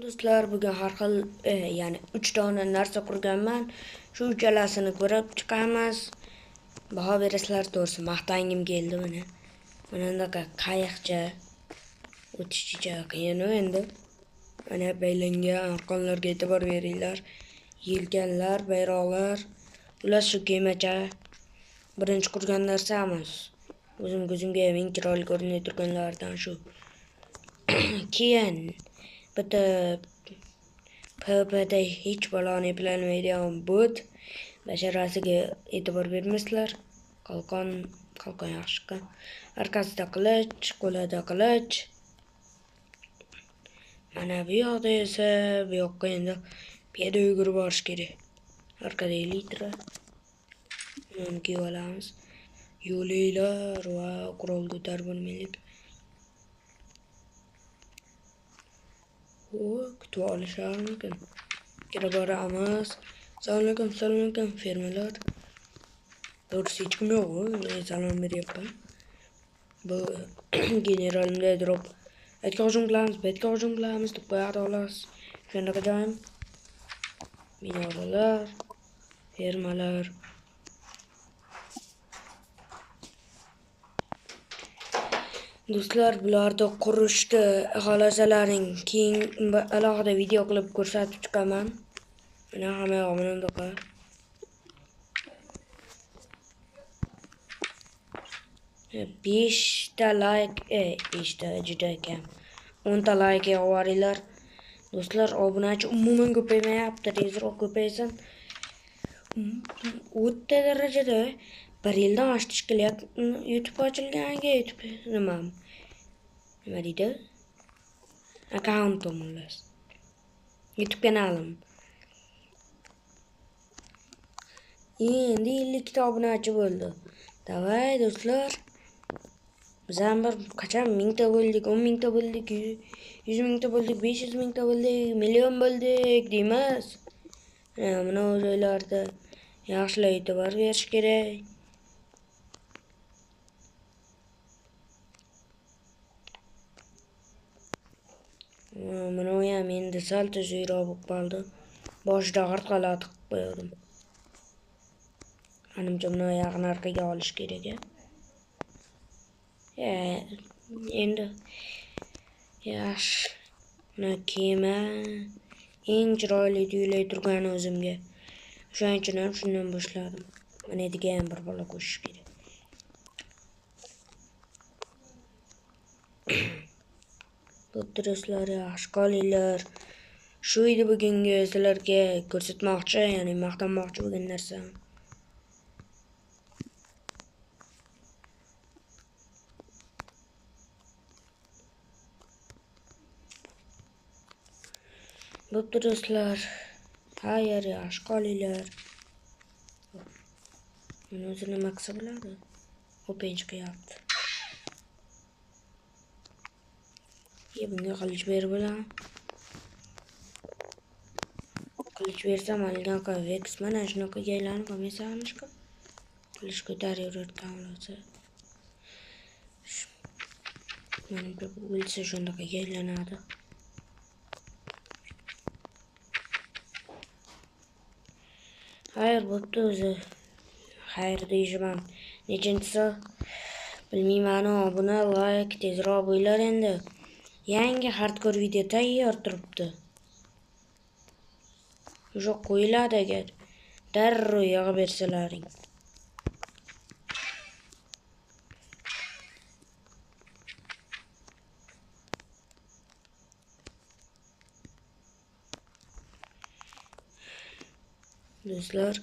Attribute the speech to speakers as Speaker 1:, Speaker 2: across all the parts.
Speaker 1: Do'stlar, bugun har xil ya'ni 3 dona narsa qurganman. Shu uchalasini ko'rib chiqamiz. Baho berasizlar, to'g'risi maqtangim keldi mana. Mana bunaqa qayiqcha o'tishicha qiyin endi. Mana baylangan arqonlarga e'tibor beringlar. Yelkanlar, bayroqlar, ular shu kemacha. Birinchi qurgan narsamiz. O'zim ko'zimga eng chiroyli ko'rinib turganlardan shu. Keyin bitta PvPda hech baloni eplanmaydigan bot. Basharasiga e'tibor bermaslar. Qalqon, qalqon yaxshi. Arkasida qilich, qo'lida qilich. Mana bu yoqda esa bu yoqqa endi piyoda yugurib borish kerak. Arkada elitra. Uni kiyib olamiz. Yo'llar va qurol ko'tarib bo'lmaylik. O, kutib olishar mumkin. Kirib boramiz. Assalomu alaykum, assalomu alaykum fermerlar. To'g'risi hech kim yo'q, men salom beryapman. Bu generalimda drop. Aytga hujum qilamiz, betga hujum qilamiz deb qo'yadi xolos. Shunaqa joyim. Minoralar, fermalar. Do'stlar, bularda qurishni xohlasalaring keyin alohida video qilib ko'rsatib chiqaman. Mana hamma yoq mana bunaqa. 5 ta like, 5 ta juda kam. 10 ta like yuboringlar. Do'stlar, obunachi umuman ko'paymayapti, tezroq ko'paysin. O'rta darajada bir yildan oshdi shekilli YouTube ochilganiga YouTube nima deydi? Akkauntim xullas. YouTube kanalim. Endi 52 ta obunachi bo'ldi. Davay do'stlar. Biz ham bir qachon 1000 ta bo'ldik, 10 000 ta bo'ldik, 100 000 ta bo'ldik, 500 000 ta bo'ldik, million bo'ldik deymiz. Mana bu joylarda yaxshilab e'tibor berish kerak. Mana u ham endi sal tuzukroq bo'lib qoldi. Boshida g'irt g'alati qilib qo'ydim. Manimcha buni oyog'ini orqaga olish kerak. Endi yaxshi. Mana kema eng chiroyli tuyulay turgani o'zimga. O'shaning uchun ham shundan boshladim. Mana yerga ham bir bola qo'shish kerak. Bo'pti do'stlar, yaxshi qolinglar. Shu edi bugungi sizlarga ko'rsatmoqchi, ya'ni maqtanmoqchi bo'lgan narsam. Bo'pti do'stlar. Xayr, yaxshi qolinglar. Buni o'zi nima qilsa bo'ladi? Open chiqyapti. Bunga qilich berib bo'ladimi? Qilich bersam haligi Vex mana shunaqaga aylanib qolmaysanmi? Qilich ko'tarib yurayotgan bo'lsa. Menimcha bu o'lsa shunaqaga aylanadi. Xayr bo'pti o'zi. Xayr deyishim. Nechinchisi bilmayman, obuna, like tezroq bo'ylar endi. Yangi hardcore video tayyor turibdi. O'sha qo'yiladi agar darrov yig'ib bersalaring. Do'stlar,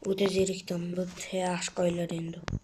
Speaker 1: o'ta zerikdim. Bo'pti, yaxshi qo'yiladi endi.